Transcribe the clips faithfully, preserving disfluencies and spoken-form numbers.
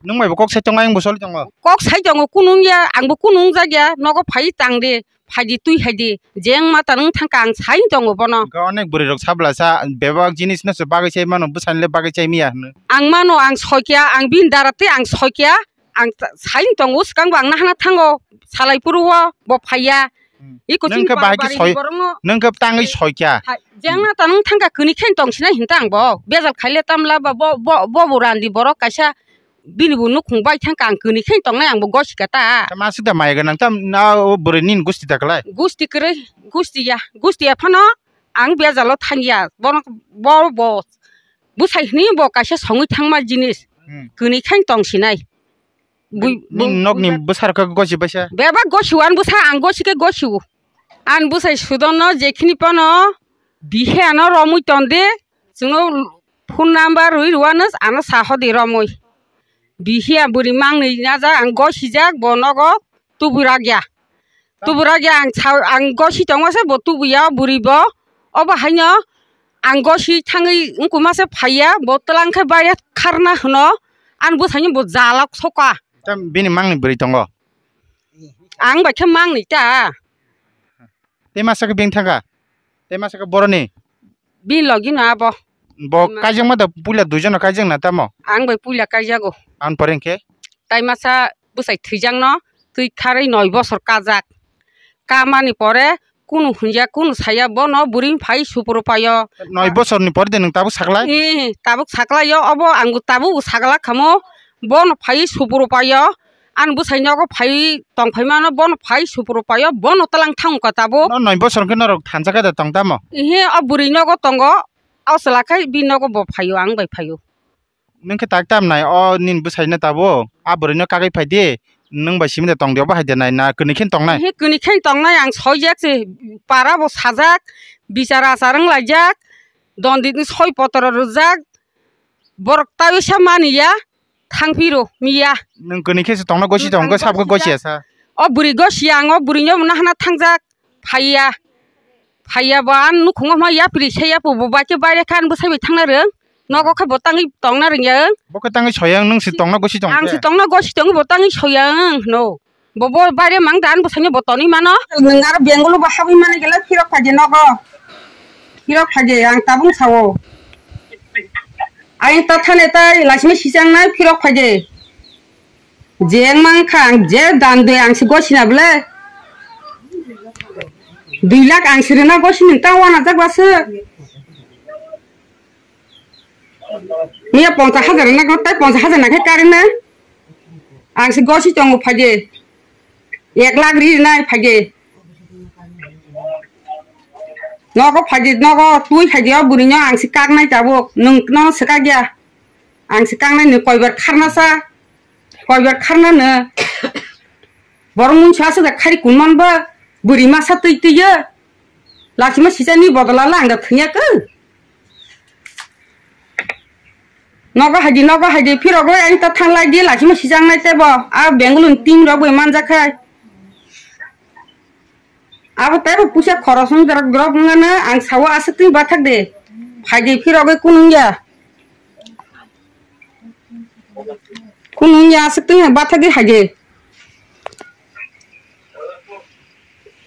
Nwng bai bo kok sai tongo, ayang bo soli tongo. Kok sai tongo, kunu wngya, ang bo kunu wngjak ya, nogo phai tang di, phai di, twi hai di, jeng mata nwng thang kha, ang sai tongo bono. Hwnkhe onek bwrwi rok sabla sa, bebak jinis no se bagwi chai mano, bwsani le bagwi chai miya hwno. Ang mano, ang soi kya, ang bini dara tei ang soi kya, ang ta-, sai tongo, swkang bo ang nahana thango, salai phuru o, bo phaiya. Hmm. Iko nwng chini khe bahai khe bari soi, borokno nwng khe tangwi soi kya. Hai, jengna ta nwng thangkha kwnwi khe tong sinai hinta ang bo. Bejal khaile tamla ba bo, bo, bo, bo randi borok kaisa bini bo nukhung bai thangkha ang kwnwi khe tongnai ang bo gosika ta. Masuk da maya gwnang tam na o bwrwi nini gusti da klai. Gusti kwrwi, gusti ya, gusti ya phano ang bejalo thangya. Bono bo, bo bwsai hwnwi bo kaisa songwi thangma jinis. Hmm. Kwnwi khe tong sinai. Bui-, nini bui-, nokni bui-, bwsarok khe gosi baisa? Bebak gosi o, ani bwsa ang gosi khe gosi o. Ani bwsai sudono jekhini phano bihe ano romwi tonde, chwngno phone number rwi rwano ano sahodi romwi. Bihe a bwrwi mangnwi najak ang gosijak bo nogo tubura gya. Tubura ge ang sao, ang gosi tongma se bo tubuya bwrwi bo. Obo haino ang gosi thangwi wngkuma se phaiya, bo twlang khe baire kharna hwno, ani bwsani bo jalak soka. Tam bini mangni bwrwi tongo? Ang bai khe mangni ta. Tei masa khe beng thangkha? Tei masa khe boroni? Bini logi no abo. Bo kaijak ma da puila duijon no kaijak na tamo? Ang bai puila kaijago. Ang pore hwnkhe? Tai masa bwsai thwijak no twi kharwi noi bosor kajak. Kamani pore kunu hwnjak, kunu saya, bono bwrwi phai supuru paio. Noi bosorni pore de nwng tabuk saklai? Ee, tabuk saklaio, obo ang tabuk sakla khamo, bono phai supuru paio. Ani bwsai nogo phai tong phai mano, bono phai supuru paio, bono twlang thang kha tabuk. No noi bosor khe norok thansa khe da tong tamo? Ee, o bwrwi nogo tongo, o chwla khai bini nogo bo phaio, ang bai phaio. Nwng khe tak tam nai, o nini bwsai no tabuk, a bwrwi no kagwi phai di, nwng bai simi da tong di, obo hai de nai na, kwnwi khe tong nai? He kwnwi khe tong nai, ang soi jak se, para bo sajak, bichar achar wng laijak, dondit ni soi potro rwjak, borok tai sa mani ya, thang phiro miya. Nwng kwnwi khe se tong na gosi tong, sab khe gosi ya sa? O bwrwi gosi ya, ang o bwrwi no nahana thangjak, phaiya. Phaiya bo ang nukhungo ma yapri se yapo bo bai khe baire khe ang bwsai bai thangna rwng. Nogo khe bo tangwi tongna rwngya ang. Bo khe tangwi soyang nwng se tongna gosi tong khe? Ang se tongna gosi tong bo tangwi soyang no. Bo bo baire mang dan bwsai no bo tonwi mano. Nwng aro Bengaluru bo habwi mani gele phirok phaidi nogo. Phirok phaidi ang tabung sao. Ayang ta thane tai laisima sichangnai phirok phaidi. Je wng mankha ang je dan de ang se gosina bole. Dui lakh ang se rwna gosini ta wanajak baso. Miya ponchas hajar rwna tai ponchas hajar na khe karina. Ang se gosi tongo phaidi. Ek lakh ri nai phaidi. Nogo phaidi, nogo twi phaidi o bwrwi no ang se kaknai tabuk. Nwng no swkak ya. Ang se kaknai nwng koibar kharna sa. Koibar kharna no. Borok mungsa aswk da khari kunman ba bwrwi masa twi twi yo. Lachima sisani bodola la ang da thwngya khe. Nogo haidi, nogo haidi, phirogwi ani ta thanglai di, lachima sijaknai tebo. A Bengaluru ni team rok bai manjak khai. Abo tebo puisa khoros wng dorok dorok wngmano ang sawo aswk twi bathak de. Haidi phirogwi kunung ya. Kunung ya aswk twi bathak de haidi.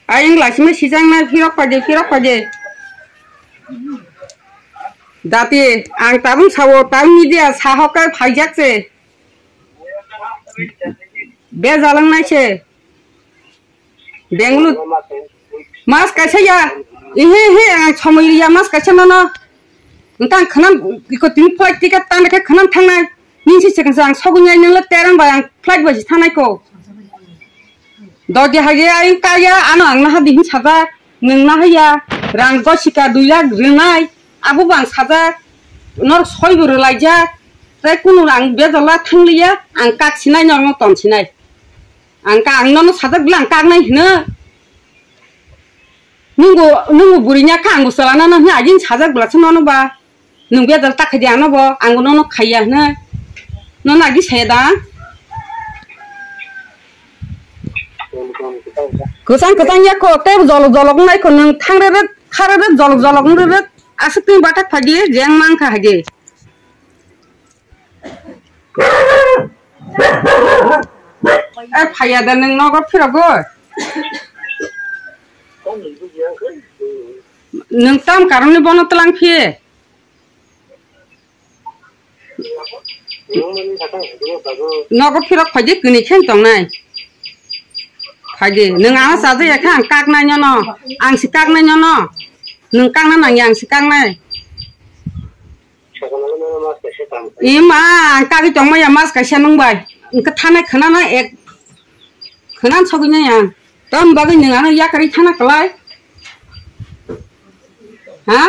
Ayang laisima sijaknai phirok phaidi, phirok phaidi. Dati, ang tabung sawo, tabung media sahokai phaijak se. Bejalang nai se. Bengaluru. Mas kaisa ya. Ihe, ihe, ang somoi ya mas kaisa nono. Engkang khanam, iko tini flight ticket tang khe khanam thangnai. Nini se chikon se ang sogwi nai nang le terang bai ang flight bai se thangnai ko. Dodi hage ayung kaya ano ang naha dihin sajak, nwng nahaya, rang gosika dui lakh rwnai, abo bo ang sajak, nor soi bo rwlaijak, tei kunu ang bejala thangliya, ang kak sinai norno ton sinai. Ang ka ang nono sajak bwla ang kaknai hino. Nungbo, nungbo bwrwi nya kha ang bo chwla nano hino agini sajak bwla se nono ba. Nwng bejal ta khaidi ano bo, ang bo nono khaiya hwnwi. Nono agi saya da? Kwchang kwchang ya kho, tei jolok jolok wngnai kho, nwng thang re re, kha re re, jolok jolok wng re re, aswk twi bathak phai di, jeng mang kha hai di. Eh, phaiya da nwng nogo phirogwi? Nwng tam karoni bono twlang phi? Nogo phirok phaidi, kwnwi khe tongnai. Phaidi, nwng ano chajakya khe ang kaknai nono, ang si kaknai nono. Nwng kakna nangya, ang si kaknai. Ima, ang kagwi tongmaya mas kaisa nwng bai. Wngkha thanai khwnana ek khwnan sogwi nai ang. Tam bagwi nwng ano yakarwi thana kwlai. Ha?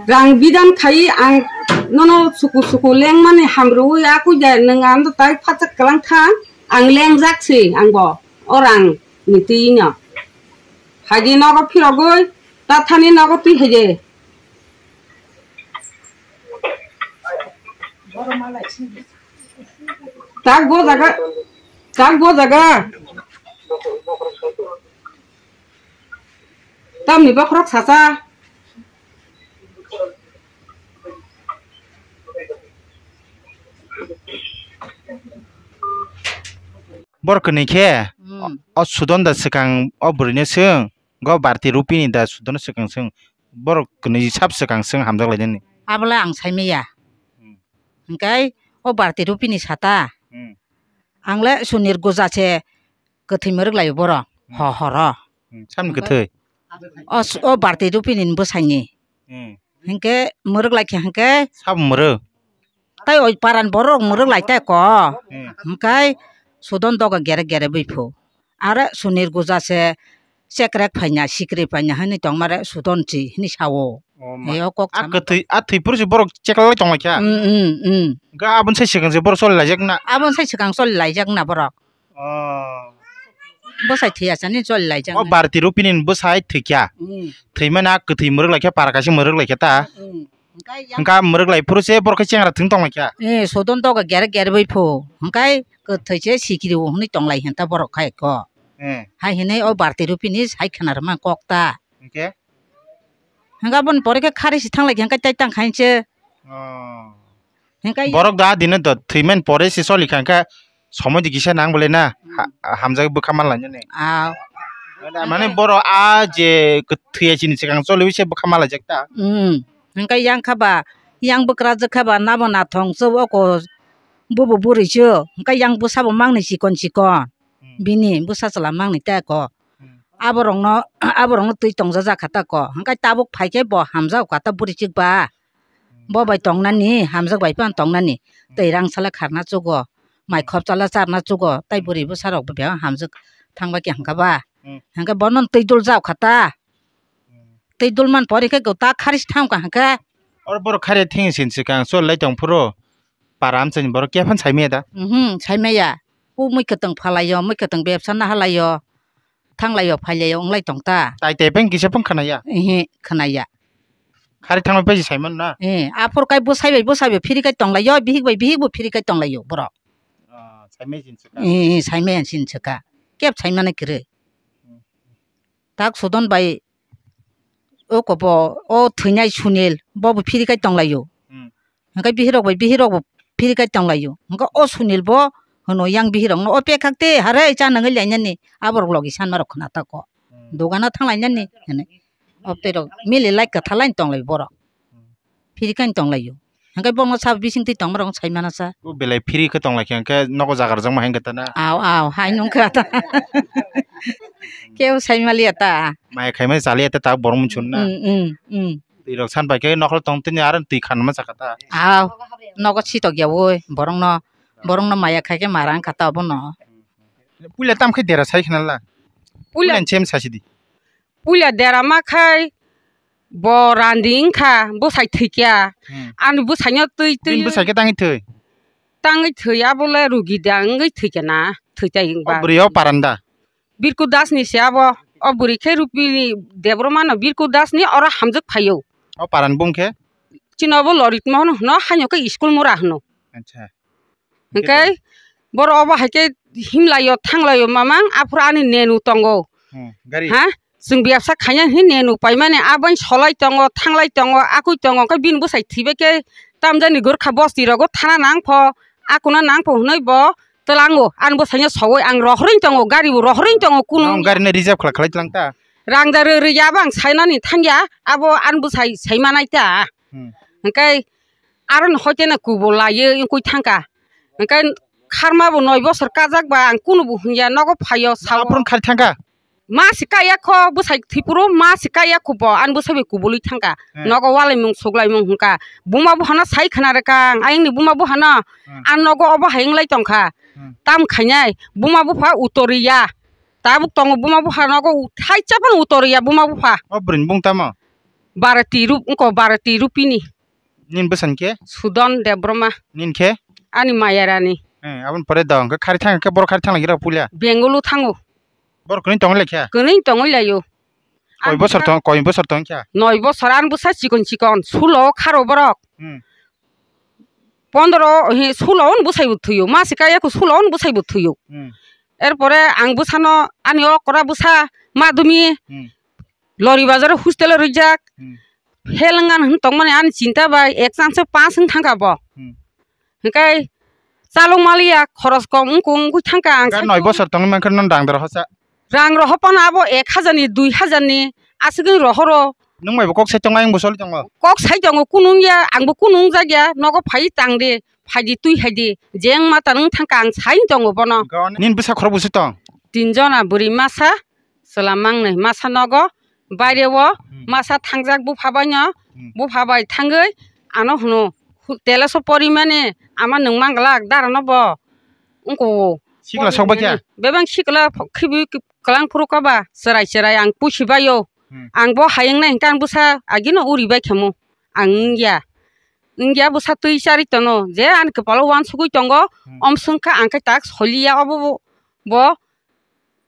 Rang bidan khai ang nono suku suku lengmani hamrwi akwi da nwng ano tai phatsak kwlang tha. Ang lengjak si ang bo o rang ni twi no. Haidi nogo phirogwi ta thani nogo twi haidi. Tak bo jaga, tak bo jaga. Tamni bokhorok sasa. Borok kwnwi khe Hmm. o Sudon da swkang o bwrwino swng, go Barti Rupini da Sudon swkang swng. Borok kwnwi sab swkang swng hamjak lainani. Abola ang saimaya. Hmm. Hwnkhe o Barti Rupini sata. Hmm. Ang le Sunir Guja se kwthwi mwrwk lai borok. Hmm. Ho horo. Hmm. Samni kwthwi. O s-, o Barti Rupini bwsaini. Hmm. Hwnkhe mwrwk lai khe hwnkhe. Sab mwrwk. Tai oi paran borok mwrwk lai tai ko. Hmm. Hwnkhe Sudon doga gere gere bui phu. Are Sunir Guja se chekrek phaina, sikri phaina hwnwi tongmare Sudon chi hwnwi sao. Oh, ma. He o kok a sama kwthwi, a thwi phuru se borok cheklai tonglaikha. Mm, mm, mm. Ga aboni sai swkang se borok choli laijak na. Aboni sai swkang choli laijak na borok. Oh. Bwsai thwi achani choli laijak na. O Barti Rupini bwsai thwikha. Mm. Thwimani a kwthwi mwrwk laikha, para kaisa mwrwk laikha ta. Mm. Hwnkhe yang hwnkha mwrwk lai phuru se borok khe chengra thwng tonglaikha. Eh, Sudon doga gere gere bui phu. Hwnkhe kwthwi se sikiri o hwnwi tonglai hinta borok khai ko. Eh. Hai hinwi o Barti Rupini sai khwna rwma kok ta. Hwnkhe? Hwnkhe aboni pore khe khari si thanglai khe hwnkhe tai tang khainse. Oh. Hwnkhe borok da dino do thwimani pore se choli kha hwnkhe somoi di kisa nang bole na ha-, hamjak bwkha manlainani. Ah. Mane borok a je kwthwi chini swkang choliwi se bwkha manlaijak ta. Hmm. Hwnkhe yang kha ba, yang bwkrajwk kha ba nabo nathong se oko bubo bwrwi se. Hwnkhe yang bwsabo mangni chikon chikon. Hmm. Bini bwsa chwla mangni ta ko. Hmm. Aborokno, aborokno twi tongjajakha ta ko. Hwnkhe tabuk phaikhe bo hamjak kha ta bwrwi chwk ba. Hmm. Bo bai tongnani, hamjak bai phano tongnani. Hmm. Twi rang sala kharna chugo. Mai Hmm. khop chala charna chugo. Tai Hmm. bwrwi bwsarok bo bebak hamjak thangbai khe hwnkha ba. Hmm. Hwnkhe bono twi dul jak kha ta. Hmm. Twi dul man pore khe ta khari se thang kha hwnkhe. Oro borok khari thing sin swkang chol lai tong phuru. Para amchaini borok khe phano saimaya da? Mhm, saimaya. O mui kwtwng phalaio, mui kwtwng bebsa nahalaio. Thanglaio, phailaio, wnglai tong ta. Tai tai pheng kisa pheng khwnaya? Ehe, khwnaya. Khari thangma pai saimano na? Eh, aphuru kai bwsai bai bwsai bai phiri kai tonglaio, bihik bai bihik bo phiri kai tonglaio borok. Ah, saimai sin swkha. Eh, eh, saimai sin swkha. Kep saimani kwrwi. Hmm. Tak Sudon bai o kobo, o thwinai Sunil, bo bo phiri kai tonglaio. Hmm. Hwnkhe bihirok bai bihirok bo phiri kai tonglaio. Hwnkhe o Sunil bo hwno yang bihirokno, "O pekhak te, hare cha nangwi lainani," aborok logi sanmarok khna ta ko. Hmm. Dogano thanglainani hwnwi. Obtwi rok mili lai kwtha lain tonglai borok. Hmm. Phiri kai tonglaio. Hwnkhe bono sabo bising twi tongmarok saimano sa. O belai phiri khe tonglai khe hwnkhe nogo jaga rwjakma hai wngkha ta na? Aw, aw, hai nungkha ta. Kebo saimaliya ta. Mai khaimai chaliya ta, ta borok muchun na. Mm, mm, mm. Twi rok san pai khe nokhol tong tini aro twi khanma chakha ta. Aw, nogo sitok ya oi, borokno, borokno maya khai khe mara wngkha ta obono. Puila tam khe dera sai khna la. Puila Puila chem sasi di. Puila dera ma khai bo randi wngkha, bwsai thwikya. Hmm. Ani bwsaino twi twi Bini bwsai khe tangwi thwi. Tangwi thwi, abole rugi da wngwi thwikya na, thwi tai O wngba. bwrwi o paran da? Birku Das ni se abo. O bwrwi khe Rupini Debbarma no Birku Das ni oro hamjwk phaio. O paran bung khe? Chini obo Lorit Mohon hwno, haino khe School Mura hwno. Acha. Hwnkhe borok obo hai khe himlaio, thanglaio, mamang, aphuru ani nenu tongo. Hmm, gari. Ha? Chwng biyapsa khaina hwnwi nenu paimani, aboni solai tongo, thanglai tongo, akui tongo, hwnkhe bini bwsai thwibai khe tamjani Gorkha bosti rogo thana nang pho, akuna nangkho hwnwi bo tlango, ani bwsaino sogwi ang rohorwi tongo, gari bo rohorwi tongo, kunu Nang gari no reserve khlai khlai tlang ta. Rang da rw rw ya bo ang sainani thangya, abo ani bwsai sai manai ta. Hmm. Hwnkhe aro no hoite no kubul laiwi wngwi thangkha. Hwnkhe kharma bo noi bosor kajak ba ang kunu bo hwnya nogo phaio sao. Aphuru khai thangkha. Ma se kaya kho bwsai thwipuro ma se kaya kho bo ani bwsai bai kubului thangkha. Hmm. Nogo walaimung suklaimung hwnkha. Buma buphano sai khna rwkha ang ayangni buma buphano. Hmm. Ang nogo obo hai wnglai tongkha. Hmm. Tam khainai buma bupha utoriya. Tabuk tongo buma bupha nogo u-, thaicha phano utoriya buma bupha. O bwrwini bung tamo? Barati rup wngko barati rupini. Nini bwsani khe? Sudon Debbarma. Nini khe? Ani Mayarani. Eh, aboni pore do hwnkhe khari thang khe borok khari thang lagira puila. Bengulu thango. Borok kwnwi tongwi laikha? Kwnwi tongwi laio. Koi bosor tong, koi bosor tong kha? Noi bosor ani bwsa chikon chikon, sulo kharo borok. Hmm. Pondro, he, sulo on bwsai bo thwiyo, ma se kaya kho sulo on bwsai bo thwiyo. Hmm. Erpore ang bwsano ani okra bwsa madumi Hmm. Lori bazar hostel o rijak. Hmm. Hel ngan hin tongmani ani chinta bai ek chance pass hin thangka bo. Hmm. Hwnkhe chalok maliya khoros kom wngkung wngkui thangka ang. Hwnkhe sai noi bosor tongwi mankhe non rang dara hosa. Rang rohopano abo ek hajar ni, dui hajar ni aswk wng rohoro. Nwng bai bo kok sai tongo, ayang bo soli tongo. Kok sai tongo, kunu wngya, ang bo kunu wngjak ya, nogo phai tang de, phai di twi hai di, jeng mata nwng thangka ang sai tongo bono. Hwnkhe nini bwsa khorok bwswk tong? Tin jona bwrwi masa, chwla mangnwi, masa nogo, baire o, Hmm. masa thangjak bupha bai no, Hmm. bupha bai thangwi, ano hwno, hu-, teleso porimani, ama nwng manglak, dara no bo, wngko. Sikla sok bai kha? Bebang sikla pho-, khibi kwlang phuru kaba, chwrai chwrai ang pusi baio. Hmm. Ang bo hayung nai hwnkhe ang bwsa agino uri bai khamo. Ang wngya. Wngya bwsa twi chari tono. Je ani kwpalo uansugwi tongo, Hmm. omswng kha ang khe tak soliya obo bo, bo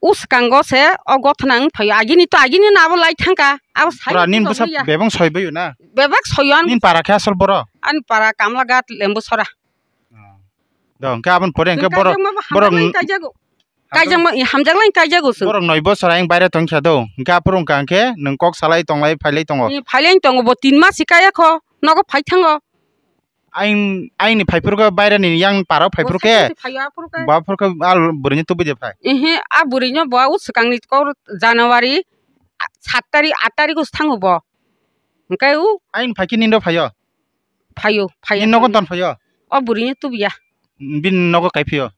uskango se o gothna wng phaio. Agini to agini no abo lai thangka. Abo sai Pura nini bwsa bebang soi baio na? Bebak soyo ani. Nini para khe asol boro? Ani para Kamlaghat Lembusora. Do, hwnkhe aboni pore hwnkhe borok, borok hamjakma, hamjakma, kaijago chwng. Borok noi bosor ayang baire tongkha do. Hwnkhe aphuru wngkha hwnkhe nwng kok salai tonglai phailai tongo. Ni phailai tongo, bo tin mas se kaya kho, nogo phai thango. Ayang, ayangni phaiphuru khe baire ni yang parao phaiphuru khe. Bo phuru khe. Ba phuru khe al bwrwini tubui de phai. Ehe, a bwrwino bo u swkangni kok January, a, sat tarik, at tarik o thango bo. Hwnkhe u. Ayang phaikhe nini do phaio? Phaio, phaio. Nini nogo ton phaio? O bwrwino tubuya. Bini nogo kai phaio?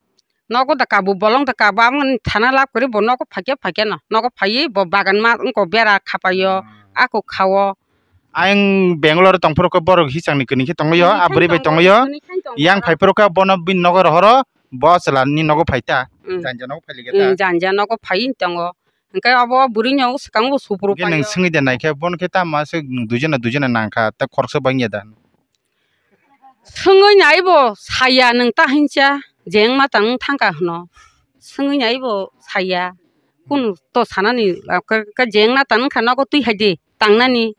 Nogo da kabo, bolong da kabo, amo thana lab kwrwi bo nogo phaikhe, phaikhe no. Nogo phaiwi bo bagan ma wngko bera khapaio, Hmm. ako khao. Ayang Bangalore tongphuru khe borok hisangni kwnwi khe tonglaio, Kwnwi a bwrwi bai tongo, tonglaio. Kwnwi khe tongo. Yang phaiphuru khe bono bini nogo rohoro, bo chwla ni nogo phaita. Hmm. Janja nogo phailikhe ta. Hmm, janja nogo phaiwi tongo. Hwnkhe abo bwrwino swkango supru Hwnkhe nwng paio. Swngwi de naikhe, bono khe tamo aswk nwng duijana, duijana nangkha, tei khoroksa bangya da? Swngwi naibo saya nwng ta hinsa, jeng mata nwng thangkha hwno. Swngwi naibo saya, kunu to sanani, khe, khe jeng mata wngkha nogo twi hai di, tangnani.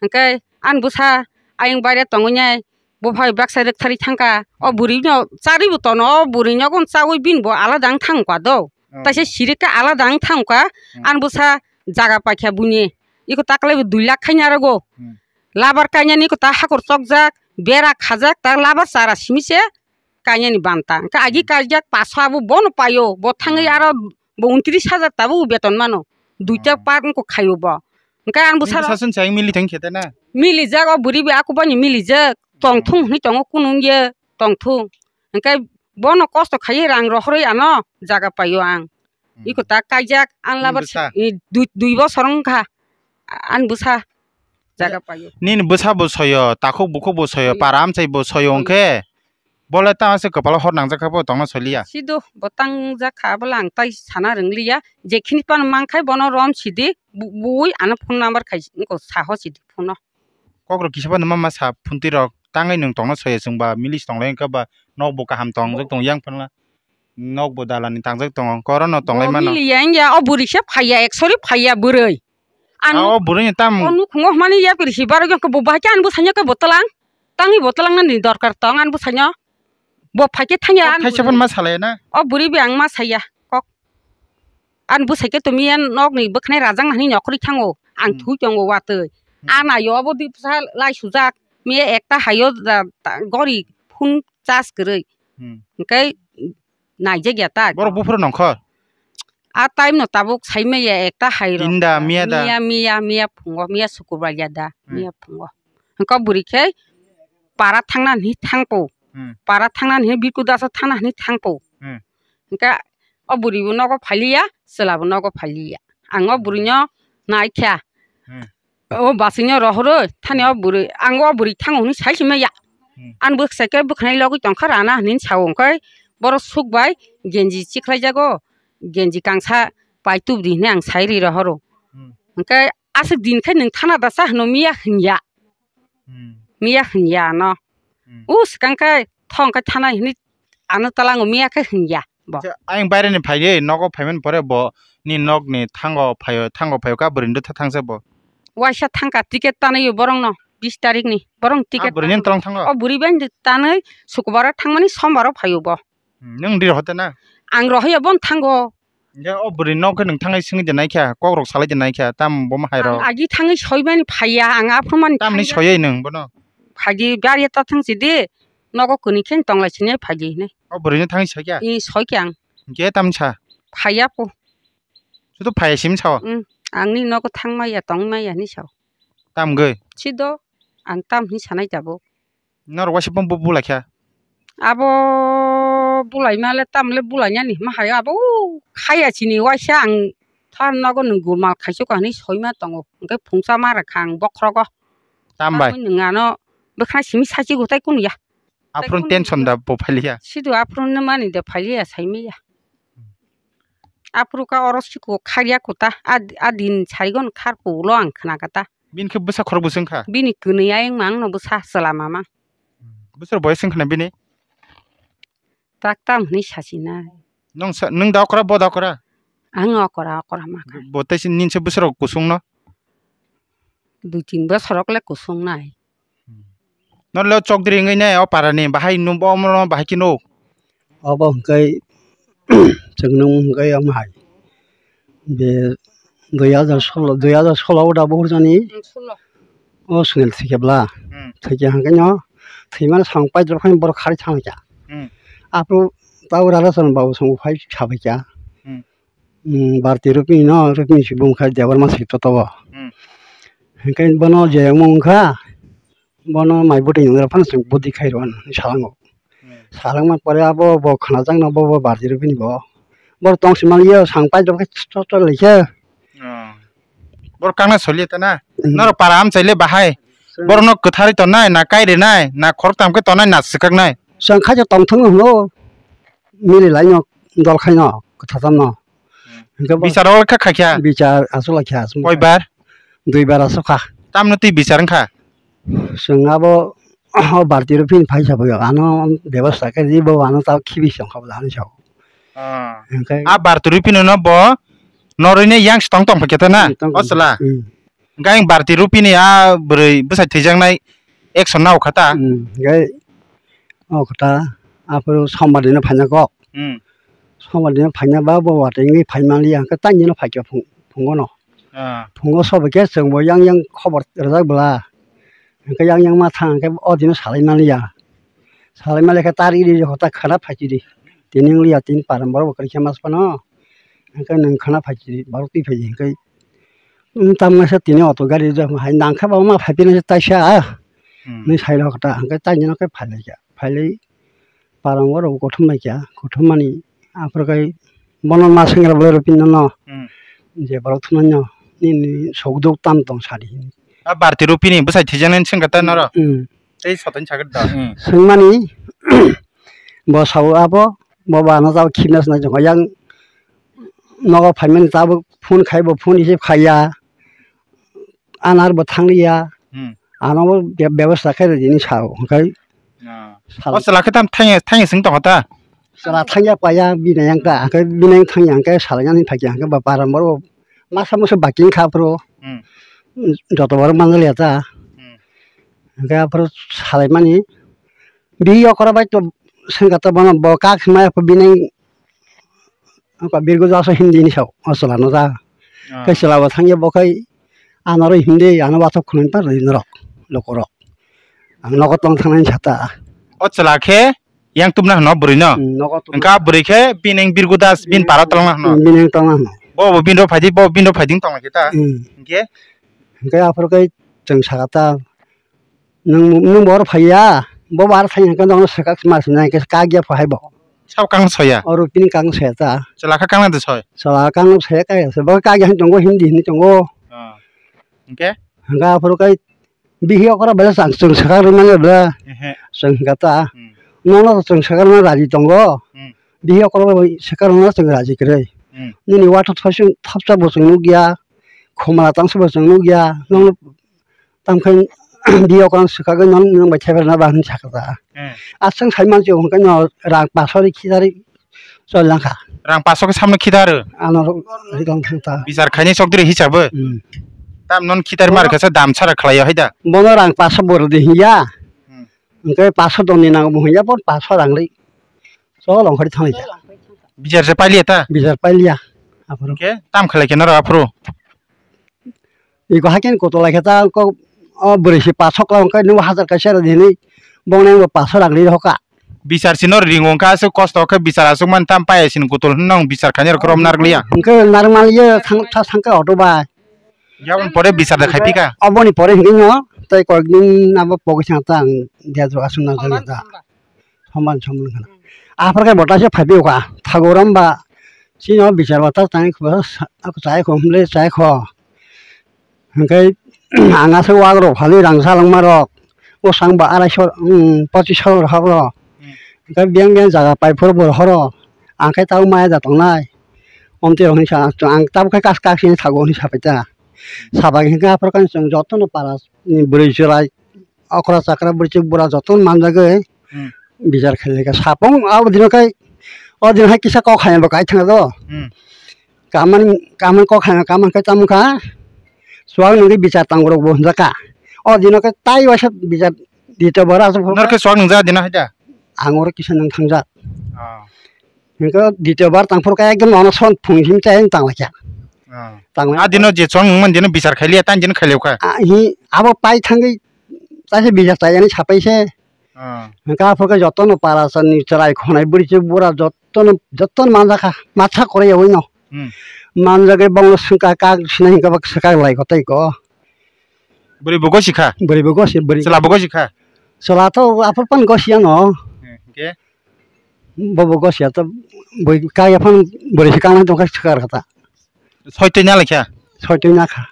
Hwnkhe ani bwsa ayang baire tongwi nai, bo phai baksa rwktharwi thangkha. O bwrwino charwi bo tono, o bwrwino gon chawi bini bo alada wng thangkha do. Oh. Taisa sirikhe alada wng thangkha, Hmm. ani bwsa jaga paikha buini. Iko taklai bo dui lakh khaina rogo. Hmm. Labar kainani iko ta hakur chokjak, bera khajak, ta labar chara simi se kainani banta. Hwnkhe agi Hmm. kaijak paso abo bono paio, bo thangwi Hmm. aro bo untris hajar tabuk beton mano. Duita Hmm. part wngkha khaio bo. Hwnkhe ani bwsarok sasun chayang mili thang khe ta na? Milijak, o bwrwi bai aku bani milijak. Tongthung Hmm. hinwi tongo, kunu wngya tongthung. Hwnkhe bono kosto khaiwi rang rohorwi ano jaga paio ang. Hmm. Iko ta kaijak, ang Nini labar bwsa? si-, i, dui, dui bosor wngkha. A-, ani bwsa jaga paio. Nini bwsa bo soyo, takhuk bukhuk bo soyo, Hmm. para amchai bo soyo Hmm. hwnkhe, bole tamo se kwpalo hor nangjak kha bo tongna soliya? Sido bo tangjak kha, bole ang tai sana rwngliya. Jekhini phano mankhai bono rom sidi, bu-, bui ano phone number khai wngkha, saho sidi phone o. Kokrok kisa phano mama sa phuntwi rok tangwi nwng tongna soya chwngba milis tonglai wngkha ba nokbo kaham tongjak tongo yang phano nokbo dalani tangjak tongo korono tonglai Bo mano. Miliya wngya o bwrwi se phaiya eksori phaiya bwrwi. Ang Ah, o bwrwini tam o nukhungo hwnmani yapri si barwi khe bo bahai khe ani bwsanya khe bo twlang tangwi bo twlangnani dorkar tong ani bwsanya bo phaikhe thangya ani Thaisa bwrwi. Phano ma salaya na? O bwrwi bai ang ma saya kok. Ani bwsai khe to miya nokni bwkhanai rajak nani nokhorwi thango. Ang Hmm. thui tongo watwi. Hmm. Ana yo obo dui bwsa lai sujak. Miya ekta hayo da, da, gori phone charge kwrwi. Hmm. Hwnkhe naijak ya ta. Borok buphuru nongkho? A time no tabuk sai maya ekta hai rok. Tinda, miya da? Miya, miya, miya phungo, miya sukurbar ya da, Hmm. miya phungo. Hwnkhe o bwrwi khe para thangna hinwi thangpo. Hmm. Para thangna hinwi Birku Daso thangna hinwi thangpo. Hmm. Hwnkhe o bwrwi bo nogo phailiya, chwla bo nogo phailiya. Ang o bwrwi no naikha. Hmm. O bwswk no rohorwi thani o bwrwi, ang o bwrwi thango hinwi sai se maya. Hmm. Ang bwsai khe bwkhanai logwi tongkha rana hinwi sao, hwnkhe borok suk bai genji chikhlai jago, genji kangsa pai tubudi hinwi ang sai ri rohoro. Hmm. Hwnkhe aswk din khe nwng thana dasa hwno miya hwnya. Hmm. Miya hwnya ano. Hmm. O swkang khe thong khe thana hinwi ano talango miya khe hwnya bo. Acha, ayang baireni phaidi, nogo phaimani pore bo ni nokni thango phaio, thango phaio ka bwrwini rwtha thangsa bo. Waisa thangka ticket tanwi borokno bis tarikni, borokni ticket. Ah, bwrwini tang-, tolong thango? O bwrwi bai tanwi sukubaro thangmani sombaro phaio bo. Hmm, nwng di rohor te na? Ang rohorya, bono thango. Hingke o bwrwi nok khe nwng thangwi swngwi de naikha, kok rok salai de naikha, tam bo ma hai rok? Ang agi thangwi soimani phaiya, ang aphuru mani. Tamni phaiya. Soyai nwng bono? Phaidi, bari ta thang sidi, nogo kwnwi khe tonglai sini phaidi hinwi. O bwrwino thangwi soikha? Ee, soikha ang. Hingke tam sa? Phaiya po. Sudo phaiya sim sao? Hmm, angni nogo thangmaya, tongmaya hinwi sao. Tam gwi? Sido, ang tam hinwi sanai tabuk. Norok waisa bw-, bw-, bulaikha? Abo bulaima le tamle bulainani hwnma hai, abo khaya chini waisa ang tha nogo nwng gulmal khaisu ka hinwi soima tongo, hwnkhe phungsa ma rwkha ang bokhrogo. Tam bai? Tamoni nwng ano bwkhana simi sachi gutai kunu ya. Aphuru tension da bo phailiya? Sidu aphuru nw mani da phailiya saimaya. Aphuru ka oro siko kharya kuta, a, a din sarigon khar kulo ang khna kata. Bini khe bwsa khorok bwswk wngkha? Bini kwnwi ayang mang no bwsa chwla mama. Bwswk boyes wngkha na bini? Tak tam hwnwi sasinai. Nwng sa, nwng da okra, bo da okra? Ang okra, okra ma kha. Bo tei se nini se bwswk rok kusung no? Dui tin bwswk rok le kusung nai. Nole chokdri wngwi nai o para ni bahai nw bo omo no bahai khe nuk. Obo hwnkhe chwng nung hwnkhe omo hai. Be dui hajar solo, dui hajar solo o da bo hurjani. Hmm, solo. O swngel thwikhe bwla. Hmm. Thwikhe hwnkhe no thwimani samung paidrop khe borok kharwi thangkha. Hmm. Aphuru tabuk Radhacharan babu song phai sabaikha. Hmm. Hmm, Bharti Rupini no, Rupini si bung kha Debbarma si toto bo. Hmm. Hwnkhe bono je wng kha, bono mai bwtwi nwngra phano chwng budi khai rw salango. Hmm. Salangma pore abo bo khnajakno bo, bo Bharti Rupini bo. Bo tong sima liya sang paidrop khe chot chot lai khe. Oh. Bor kangna soli ta na? Hmm. Norok para amchai le bahai. Chwng borokno kwtharwi tongnai, na kai rinai, na khoroktham khe tongnai, na swkaknai? Chwng khaisa tongthokno hwno, mili laino dol khaino kwthajakno. Hmm. Hwnkhe bo bichar o kha khaikha? Bichar aswk laikha, aswk. Koibar? Duibar aswk kha. Tamno twi bichar wngkha? Chwng abo, o Bharti Rupini phai sabaio, ano bebosta khe di bo, ano ta khibi se wngkha bo, ano sao. Ah. Hwnkhe a Bharti Rupini no bo norwini yang se tong tong phaikha ta na? Hmm, tong tong. O chwla? Hmm. Hwnkhe ang Bharti Rupini a bwrwi bwsai thwijaknai action nao kha ta? Hmm, hwnkhe o kha ta, aphuru sombar dino phaina kok. Hmm. Sombar dino phaina ba bo watwi wngwi phai manliya, hwnkhe taini no phaikha phung-, phungo no. Ah. Phungo sobo khe chwng bo yang yang khobor rwjak bwla. Hwnkhe yang yang ma thang hwnkhe o dino salai manliya. Salai manliya khe tar iri hota khana phaikhe di. Tini wngliya tini param borok bo kwrwi khe mas phano. Hwnkhe nwng khana phaikhe di, borok twi phaidi hwnkhe. Wng tamo se tini auto gari rok hai nang khe bo ma phai pina se taisa, ah. Hmm. Nung sai rok ta hwnkhe taini no khe phai lai kha. Phai lai parang o rok kothom lai kha. Kothom mani aphuru khai bono ma senggra bolai rw pini no. Hmm. Je borok thumani no nini sok duk tam tong sadi. A Bharti Rupini bwsai thwijak nani sengkha ta noro? Hmm. Tei sotoni sakhe da. Hmm. Swngmani bo sao abo, bo bo ano jabo khibna se nai tongkha yang nogo phaimani tabuk phone khai bo phone receive khaiya. Ano aro bo thangliya. Hmm. Ano bo be-, bebosta khe rwdi hinwi sao, hwnkhe. Ah. Sal- O chwla khe tam thangya, thangya swng tongkha ta? Chwla thangya paiya, bini yang ta, hwnkhe bini yang thangya, hwnkhe salainani phaikha, hwnkhe ba param borok masa musu baki wngkha aphuru. Hmm. Joto borok manjaliya ta. Hmm. Hwnkhe aphuru salaimani, bini okora bai to swngkha ta bono, bo kak hwnmaya pho bini Oko birgo jaso Hindi ni sao, o chwla no ja. Ah. Khe chwla bo thangya bo khai ano ro Hindi, ano bathok khwnwi ta rwi norok, loko rok. Ang nogo tong thangnani sata. O chwla khe Yang tubna hwno bwrwi no? Hmm, nogo tubna. Hwnkha bwrwi khe bini birgu das, bini para tongna hwno? Hmm, bini tongna hwno. Bo bo bini rok phaidi, bo bini rok phaidi tongna khe ta? Hmm. Hwnkhe? Hwnkhe aphuru khe chwng sakha ta, nwng, nwng bo oro phaiya, bo bo aro thangya hwnkhe nono swkak ma swnai hwnkhe kak ya pho hai bo. Sabo kang soya? Oro bini kang soya ta. Chwla kha kang na de soi? Chwla kang soya kaya se, bo kak ya hwnwi tongo, hindi hwnwi tongo. Ah. Hwnkhe? Hwnkhe aphuru khe Bihi okra bela chwng, chwng swkang rwmani bela. Ehe. Chwng hwnkha ta. Hmm. Nono chwng swkang rwna raji tongo. Hmm. Bihi okra bai swkang rwna chwng raji kwrwi. Hmm. Nini watho thosung thopsa bo chwng nukya. Khumla tangsa bo chwng nukya. Nono tamkhe bihi okra swkagwi nono nwng bai thepharna ba hwnwi sakha ta. Hmm. Aswk sai mansi hwnkhe no rang pasori khitari Chol langkha. Rang paso khe samno khitaro. Ano ri tong thang ta. Bichar khaini chokdiri hisabo. Hmm. Tam non khitar mar kasa dam sara khlaiyo haida. Bono rang paso bor di hiya. Hmm. Hwnkhe paso doni nango bo hiya, bon paso rang ri. Chol ongkhori thangli ta. Bichar se pailiya ta? Bichar pailiya. Aphuru. Hwnkhe tam khlai khe noro aphuru. Iko hakin kotolai khe ta ko o bwrwi se paso kla hwnkhe nung hajar kaisa rw di hinwi bongni bo paso rang ri hoka. Bichar sino ringo wngkha, aswk kosto khe bichar aswk man tam paya sini kutul hwnwi nwng bichar khainai rok romnar liya. Hwnkhe narwkmani ye thang, tha thangkhe auto bai. Yaboni pore bichar da khai phika? Oboni pore hwnkhe no tei koyekdin abo pogwi thang ta ang dejrok aswk narwkjak ya ta. Soman soman khna. Aphar khe bota se phai phiyokha. Thago rom ba chini o bichar bota tang kho, chai kho, hwnle chai kho. Hwnkhe ang aswk wak rok phalwi rang salangma rok, bwsang ba arai so, um, pochis so rok hok rok. Hmm. Hwnkhe biyang biyang jaga pai phuru bo horo, ang khe tabuk maya da tongnai. Omtwi rok hinwi sa, ang tabuk khe kas kas hinwi thago hinwi sapai ta. Sabai hwnkhe aphuru khe chwng jotono para ni bwrwi chwrai, okra chakra bwrwi chwrai bura jotono manjagwi Hmm. bichar khailai kha. Sapung abo dino khe, o dino hai kisa kok hai bo kai thang do. Hmm. Kaman, kaman kok hai, kaman khe tamo kha. Suak nungwi bichar tang rok bo hwnjak kha. O dino khe tai waisa bichar dito bara aswk phuru Nor khe suak nungja dino hai da? Ang oro kisa nung thangjak. Ah. Hwnkhe dito bar tang phuru khe ekdom ono son phung sim chai tang lai kha. Ah. Tang lai. A dino je suak nungman dino bichar khailiya, tan dino khailai kha. Ah, hi, abo pai thangwi chaise bichar chai ani sapai se. Ah. Hwnkhe aphuru khe jotono para sani chwrai khonai bwrwi se bura jotono, jotono manjakha, matha kwrwi yaui no. Hmm. Manjagwi bongno swngkha kak sinai hwnkhe bak swkak lai kho tei kho. Bwrwi bo gosi kha? Bwrwi bo gosi, bwrwi. Chwla bo gosi kha? Chwla to aphuru pan gosi ano. Hmm, hwnkhe? Bo bo gosi ya to bwrwi kak ya phan bwrwi se kangnai tongkha swkar kha ta. Soi twi na lai kha? Soi twi na kha.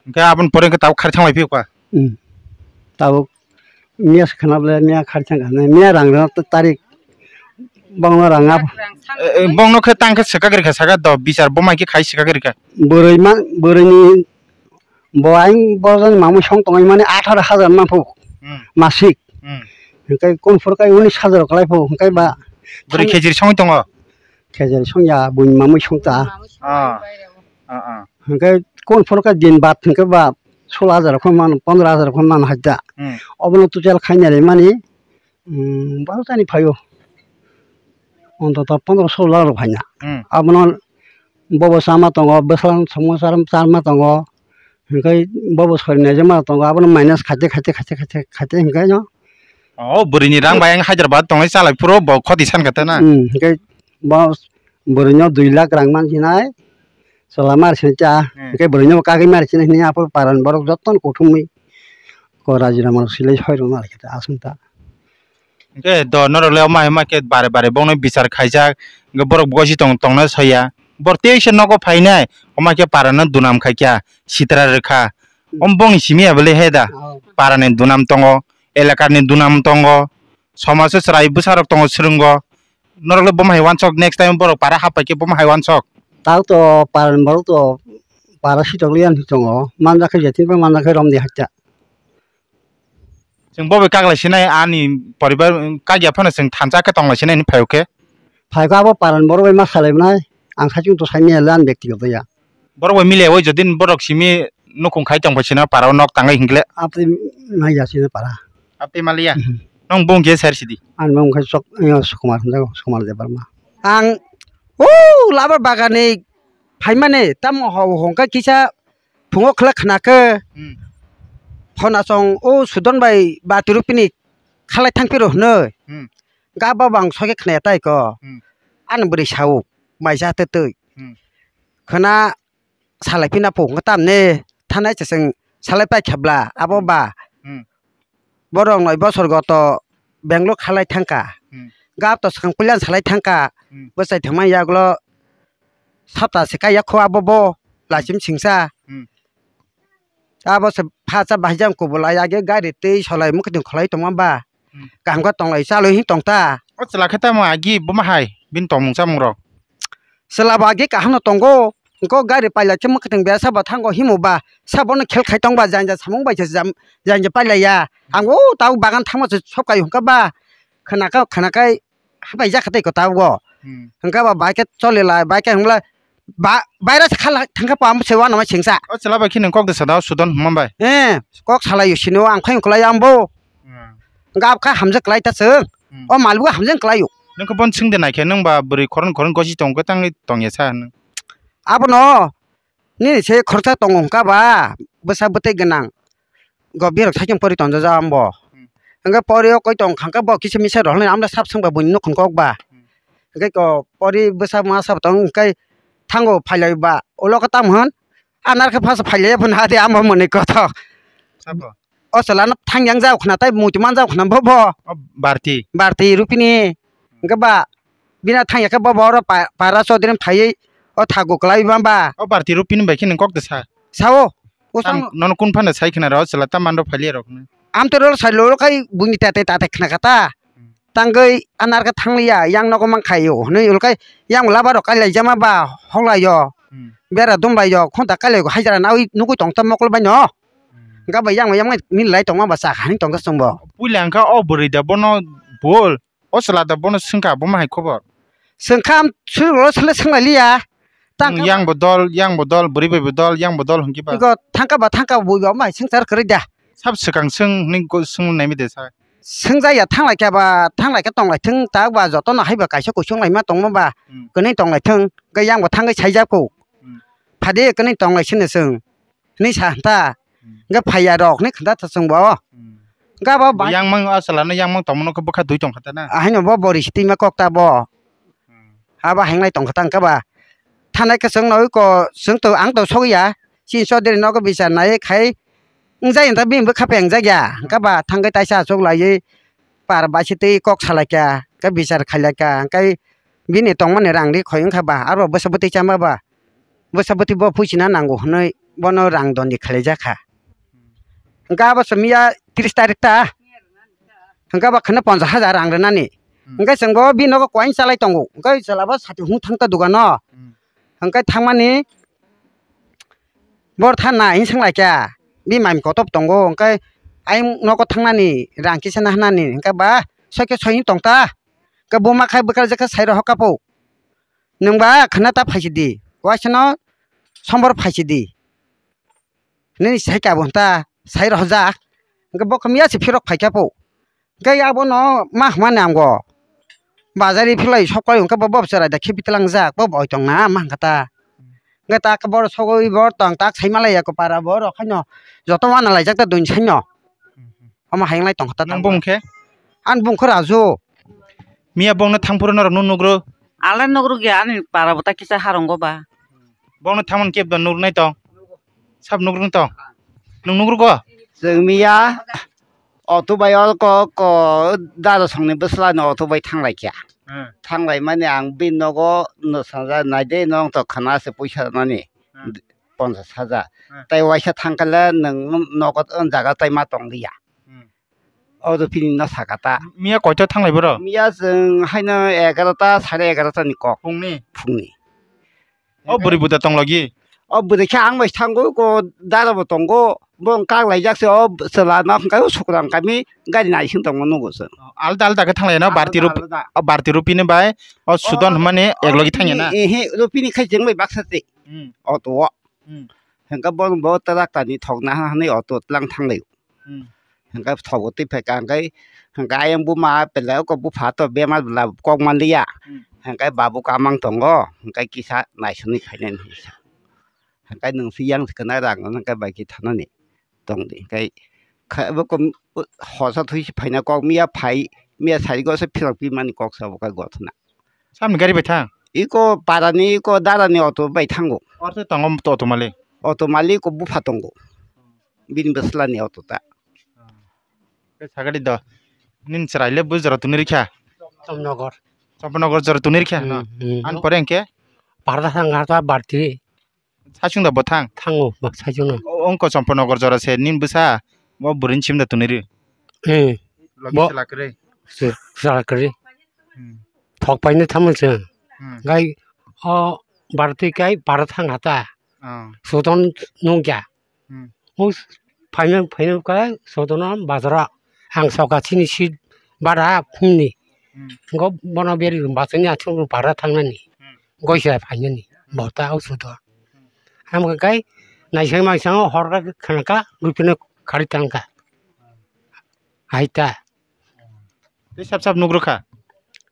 Hwnkhe aboni pore hwnkhe tabuk khari thanglai phiyokha? Hmm. Tabuk miya se khna bole miya khari thang kha, miya rang rwna ta-, tarik bongno rang abo. Eh, eh, bongno khe tang khe swkak rikha saka do bichar bo mai khe khai swkak rikha. Bwrwi ma, bwrwini bo ayang bo jani mamwi song tongwi mani atharo hajar man phu Hmm. masik. Hmm. Hwnkhe kun phuru khe unis hajar klai phu hwnkhe ba Bwrwi khejri songwi tongo? Khejri songya buini mamwi song ta. Ah. Ah, ah. Hwnkhe kun phuru khe din bad hwnkhe ba solo hajar khe man, pondro hajar khe man hai ta. Hmm. Obono total khaina rimani, um, baro tani phaio. Ontoto pondro solo lakh rok phaina. Hmm. Abono bobo chama tongo, bwswlang somo char-, charma tongo. Hwnkhe bobo sori naijak ma tongo, abono minus khaite, khaite, khaite, khaite, khaite hwnkhe no. O bwrwini rang bai ang Hyderabad tongnai chalai phuru bo khoti san kha ta na? Hmm, hwnkhe bo bwrwino dui lakh rang man sinai, chwla mar sinai cha, Hmm. hwnkhe bwrwino bo kagwi mar sinai hwnwi aphuru parani borok jotono kuthumwi ko rajirama rok silai soi rwna lai kha ta aswk ta. Hwnkhe do norok le omo hai ma khe bare bare bongno bichar khaijak, hwnkhe borok bosi tong tongna soya. Bor teisa nogo phainai, omo khe parano dunam khaikha, sitra rwkha. Om bongni simi ya bole he da? Oh. Parani dunam tongo, elakani dunam tongo, somajo chwrai bwsarok tongo swrwngo. Norok le bomo hai wansok, next time borok para happai khe bomo hai wansok. Tao to parani borok to para sitok liya tongo, manjak khe jetin pa manjak khe romdi hakcha. Chwng bo bai kaglai sinai ani poribar, kagya phano chwng thansa khe tonglai sinai hinwi phaio khe. Phaikha abo parani borok bai ma salai mwnai, ang saichung to saimanya le ani bektigoto ya. Borok bai milia oi jodi borok simi nukhung khai tong phai sino parao nok tangwi hinkle. Abtwi maya sino para. Abtwi maliya? Mhm. Nong bung je ser sidi. Ani bung khai sok, eh, Sukumar hinjago, Sukumar Debbarma. Ang, o, laba bagani phaimani tamo ho-, hongkha kisa phungo khlak khna khe Hmm. phone asong o Sudon bai bati rupini khalai thang phiro hwnwi. Hmm. Ga ba bang soke khna ya tai ko. Hmm. Ani bwrwi sao, mai ja twi twi. Hmm. Khna salai phina po, wngkha tamni thanai chasing salai pai khabla, abo Hmm. ba. Hmm. Borok noi bosor goto Bangalore khalai thangkha. Hmm. Gap to swkang puilan salai thangkha. Hmm. Bwsai thangma yagulo sapta se kaiya kho abo bo Hmm. lachim singsa. Hmm. Abo se phacha bahai jang kubulai age gari tei solai mukhuting kholai tongma ba. Hmm. Kaham khe tonglai chalwi hin tongta. O chwla khe tamo agi buma hai bini tongmung chamung rok. Chwla bo agi kaham no tongo. Engko gari pailai khe mwkhwtwng besa bo thango himo ba. Sabono khel khai tong ba janja samung bai se jam-, janja pailai ya. Ang o tau bagan thangma se sok kai hwnkha ba. Khwna kha, khwna kai habai jak kha tei ko tau go. Hmm. Hwnkha ba bai khe choli lai, bai khe hwnglai ba, baira se khala thangkha pa se wanama sengsa. O chwla bai khe nang kok de sada o sudon hwnma bai. Eh, kok salai sino ang khai hwnkhlai ang bo. Hmm. Gap kha hamjak lai ta chwng. Hmm. O malbo hamjak lai o. Nang khe bon sing de nai khe nang ba bwrwi khorang khorang gosi tong khe tang tong ya sa nang. Abono nini se khoroksa tongo hwnkha ba bwsa bwtwi gwnang go birok sakhe pori tonjak ambo. Hmm. Hwnkhe pori o koi tong kha hwnkhe bo kisa misa rok amle sap swngba buini nukhung kok ba. Hmm. Hwnkhe ko pori bwsa masa tong hwnkhe thango phailai ba ulo khe tamo hwn anar khe phasa phailai phano hade amo mwnwi kothok. Sabo. O chwla no thang yang jao khna tai muitu man jao khna bo bo. O Barti. Barti Rupini. Hwnkhe ba bina thang ya khe bo bo oro pa-, para chodri phaiwi o thago kwlai ma ba. O Barti Rupini bai khe nang kok de sa. Sao. O Tam tang nono kun phano sai khna ro chwla tam man ro phailia rok no. Am to ro sai lo kai buini tate tate khna kha ta. Hmm. Tangwi anar khe thang liya yang nogo man khai o hwnwi ul kai yang laba rok kai lai jama ba hok lai o. Hmm. Bera dum lai o khonta kai lai o haijra nawi nugui tong ta mokol bai no. Hmm. Hwnkhe bai yang bai yang nini lai tongma ba cha hani tongkha chwngbo. Puila hwnkha o bwrwi da bono bol. O chwla da bono swngkha bo ma hai khobor. Swngkha am swrwnglo swle swnglailiya. Tang Yang bo dol, yang bo dol, bwrwi bai bo dol, yang bo dol hwnkhe ba. Iko thangkha ba thangkha bo bui ba ma hai swngchar kwrwi da. Sab swkang swng hwnwi go swng naimi de sa. Swngjaya thanglai kha ba thanglai kha tonglai thung tak ba joto no hai ba kaisa kuchung laima tongma ba Hmm. kwnwi tonglai thung. Ga yang bo thangwi saijak ko. Hmm. Phadi kwnwi tonglai sini swng. Hwnwi sa hwn ta. Hmm. Hwnkhe phaiya rok hwnwi khwna ta chwng bo. Hmm. Hwnkhe abo bai- Yang mang a chwla no yang mang tongma no khe bwkha dui tong kha ta na. Ahaino bo bori si twima kok ta bo. Hmm. Abo hengnai tong kha ta hwnkhe ba. Thanai khe chwng no ko chwng to ang to sogwi ya. Chini chodri nogo bichar nai khai wngjai ta bini bwkha peng jak ya. Hwnkhe ba thangwi taisa achuk laiwi par bai si twi kok salai kha. Hwnkhe bichar khailai kha. Hwnkhe bini tongmani rang ri khoi wngkha ba. Aro bwsa bwtwi chama ba. Bwsa bwtwi bo puisina nango hwnwi bono rang dondi khwlaijak kha. Hwnkhe abo se miya tris tarik ta. Hwnkhe abo khwna ponchas hajar rang rwnani. Hmm. Hwnkhe chwng bo bini nogo coin chalai tongo. Hwnkhe chwla bo sati hung thang ta dogano. Hmm. Hwnkhe thangmani bor tha na hing swng lai kha. Bini mami kotor tongo. Hwnkhe ayang nogo thangnani rang kisa na hwnani. Hwnkhe ba soi khe soi hing tong ta. Hwnkhe buma khai bwkha jak khe sai rw hokha po. Nwng ba khwna ta phai si di, waisano sombor phai si di. Nini sai kabo hwn ta, sai rw jak. Hwnkhe bo khe miya se phirok phai kha po. Hwnkhe abono ma hwnmani ango. Bazari philai sok pai hwnkhe bo, bo chwrai da khe bitlang jak, bo boi tong na ma hwnkha ta. Hwnkhe ta khe boro sogwi boro tong tak sai malai ya ko para borok haino joto wana laijak ta dun saino. Omo hayung lai tongkha ta. Nang bung khe? Ani bung khe Raju. Miya bongno thangphuru norok nung nugro? Ale nugro gya ani para bo ta kisa harong go ba. Bongno thangmani kebo nugnai tong? Sab nugro tong? Nung nugro go? Chwng miya auto bai o ko, ko daro songni bwsla no auto bai thanglai kha. Hmm. Thanglai mani ang bini nogo no sanja nai de nong to khana se puisa nani. Hmm. Ponchas hajar. Hmm. Tai waisa thangkale nwng nogo o jaga tai ma tong liya. Hmm. O to bini no saka ta. Miya koito thanglai boro? Miya chwng haino egarota, sare egarota ni kok. Phungni? Phungni. O bwrwi buda tong logi? O bwrwi khe ang bai thango, ko dara bo tongo, bo wng kak laijak se, o chwla no hwnkhe o sukrang kami gari naising tongma nugo chwng. Alda alda khe thanglai no, Alda Barti Rup-, alda. O Barti Rupini bai, o Sudon hwnmani ek logi thangya na? Ehe, Rupini khai chwng bai baksa se. Hmm. O to o. Hmm. Hwnkhe bono bo twrak tani thokna hwnwi auto tlang thanglaio. Hmm. Hwnkhe thogo twi phaikha hwnkhe, hwnkhe ayang buma belai oko bupha to bemar bwla kok manliya. Hmm. Hwnkhe babu kamang tongo, hwnkhe kisa naisingwi khainani hinwi sa. Hwnkhe nwng se yang se kwna rang hwnkhe bai khe thanani tongdi. Hwnkhe kha-, abo kom-, hosa thwi se phaina kok miya phai Miya sari go se philok pi mani kok sa bo kai gothna. Samni gari bai thang? Iko parani, iko darani auto bai thango. Orthe tongo auto malik? Auto malik ko bupha tongo. Bini bwslani auto ta. Khe sagadi do. Nin chwrai le bui jora tuni rikha? Chomnogor. Chomnogor jora tuni rikha no? Hmm, hmm. An pore hwnkhe? Parda thang hata barti. Saichung da bo thang? Thango, bo saichung no. O, ongko Chompornogor jora se nin bwsa, bo bwrwini sim da tuni ri? Eh. Logi Bo- chwla kwrwi? Chwla kwrwi. Hmm. Thok paino tamo se. Hmm. Gai o barti kai bara thang hata. Oh. Sodon nungya. Hmm. O phaino, phaino kai Sodono bazaro. Ang soka chini si bara phungni. Hmm. Go bono beri basani achung bara thangnani. Hmm. Goisa phainani. Bota o sudo. Amga kai naisai maisang hor ka khana ka rupina khari tangka. Aita. Tei sap sap nugrukha.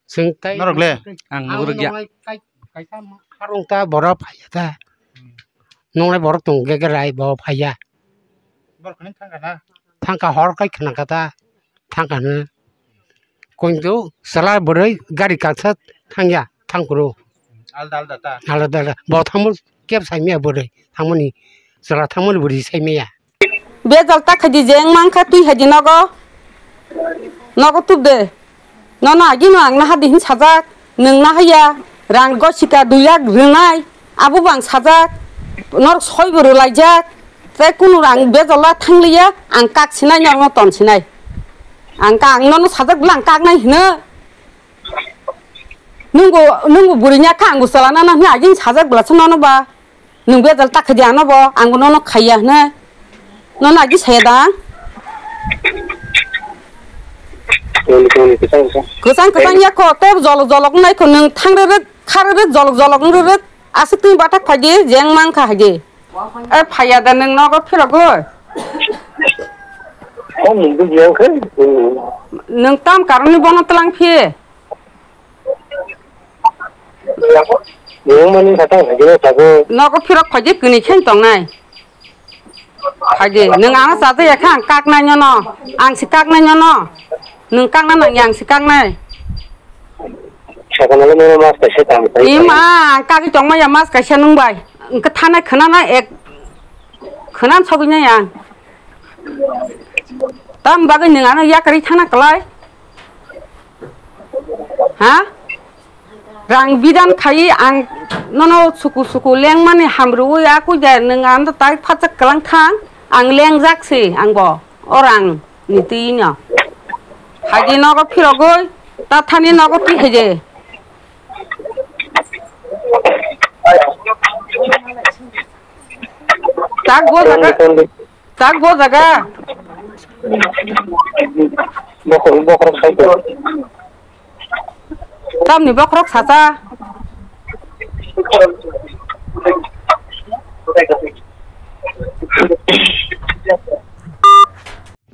Chwng tai Norok le? Ang nugrukya. Nonglai kai, kaisa harung ta borok phaiya ta. Hmm. Nonglai borok tong ge ge rai bo phaiya. Borok khani thangkha na? Thangkha hor kai khana kha ta. Thangkha na. Kointo sala bwrwi gari kaksa thangya, thangkuro. Alda alda ta? Alda alda. Bo thangmo kep saimaya bwrwi. Thangmani sala thangmani bwrwi saimaya. Bejal ta khaidi jeng mang kha twi haidi nogo. Nogo tubde. Nono agino ang naha di hin sajak. Nwng nahaya rang gosika dui lakh rwnai. Abo bo ang sajak. Norok soi bo rwlaijak. Tei kunu rang bejal la thangliya. Ang kak sinai norokno ton sinai. Ang ka ang nono sajak bwla ang kaknai hino. Nwngbo nwngbo bwrwi nya kha ang bo chwla nana hwnwi agini sajak bwla se nono ba. Nwng bejal ta khaidi ano bo, ang bo nono khaiya hwnwi. Nono agi saya da? Kwchang kwchang. Kwchang kwchang ya kho, tei jolok jolok wngnai kho, nwng thang rwrwk, kha rwrwk, jolok jolok wng rwrwk, aswk twi bathak phaidi, jeng mang kha haidi. E phaiya da nwng nogo phirogwi? Nwng tam karoni bono twlang phi? Nwng mani kha tang khaikhe tabuk. Nogo phirok phaidi kwnwi khe tongnai. Phaidi nwng ano chajak ya kha ang kaknai nono. Ang si kaknai nono. Nwng kakna nangya ang si kaknai. Sakano le mano mas kaisa tang khai. Ima ang kagwi tongma ya mas kaisa nwng bai. Wngkha thanai khwnana ek khwnan sogwi nai ang. Tam bagwi nwng ano yakarwi thangna kwlai? Ha? Rang bidan khai ang nono suku suku lengmani hamrwi a kwi de nwng ano tai phatjak kwlang thang ang lengjak se ang bo o rang ni twi no. Haidi nogo phirogwi ta thani nogo twi haide. Tak bo jaga. Tak bo jaga. Bokhorok, bokhorok sai ko. Tamni bokhorok sacha.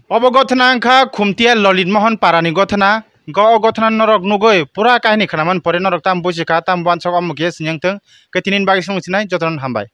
Obo gothana wngkha Khumtia Lolit Mohon parani gothana. Go o gothana norok nugwi pura kahini khwnamani pore norok tam buji kha, tam wansok omo khe sini wngthung. Khe tini bagwi swngo sinai jotono hambai.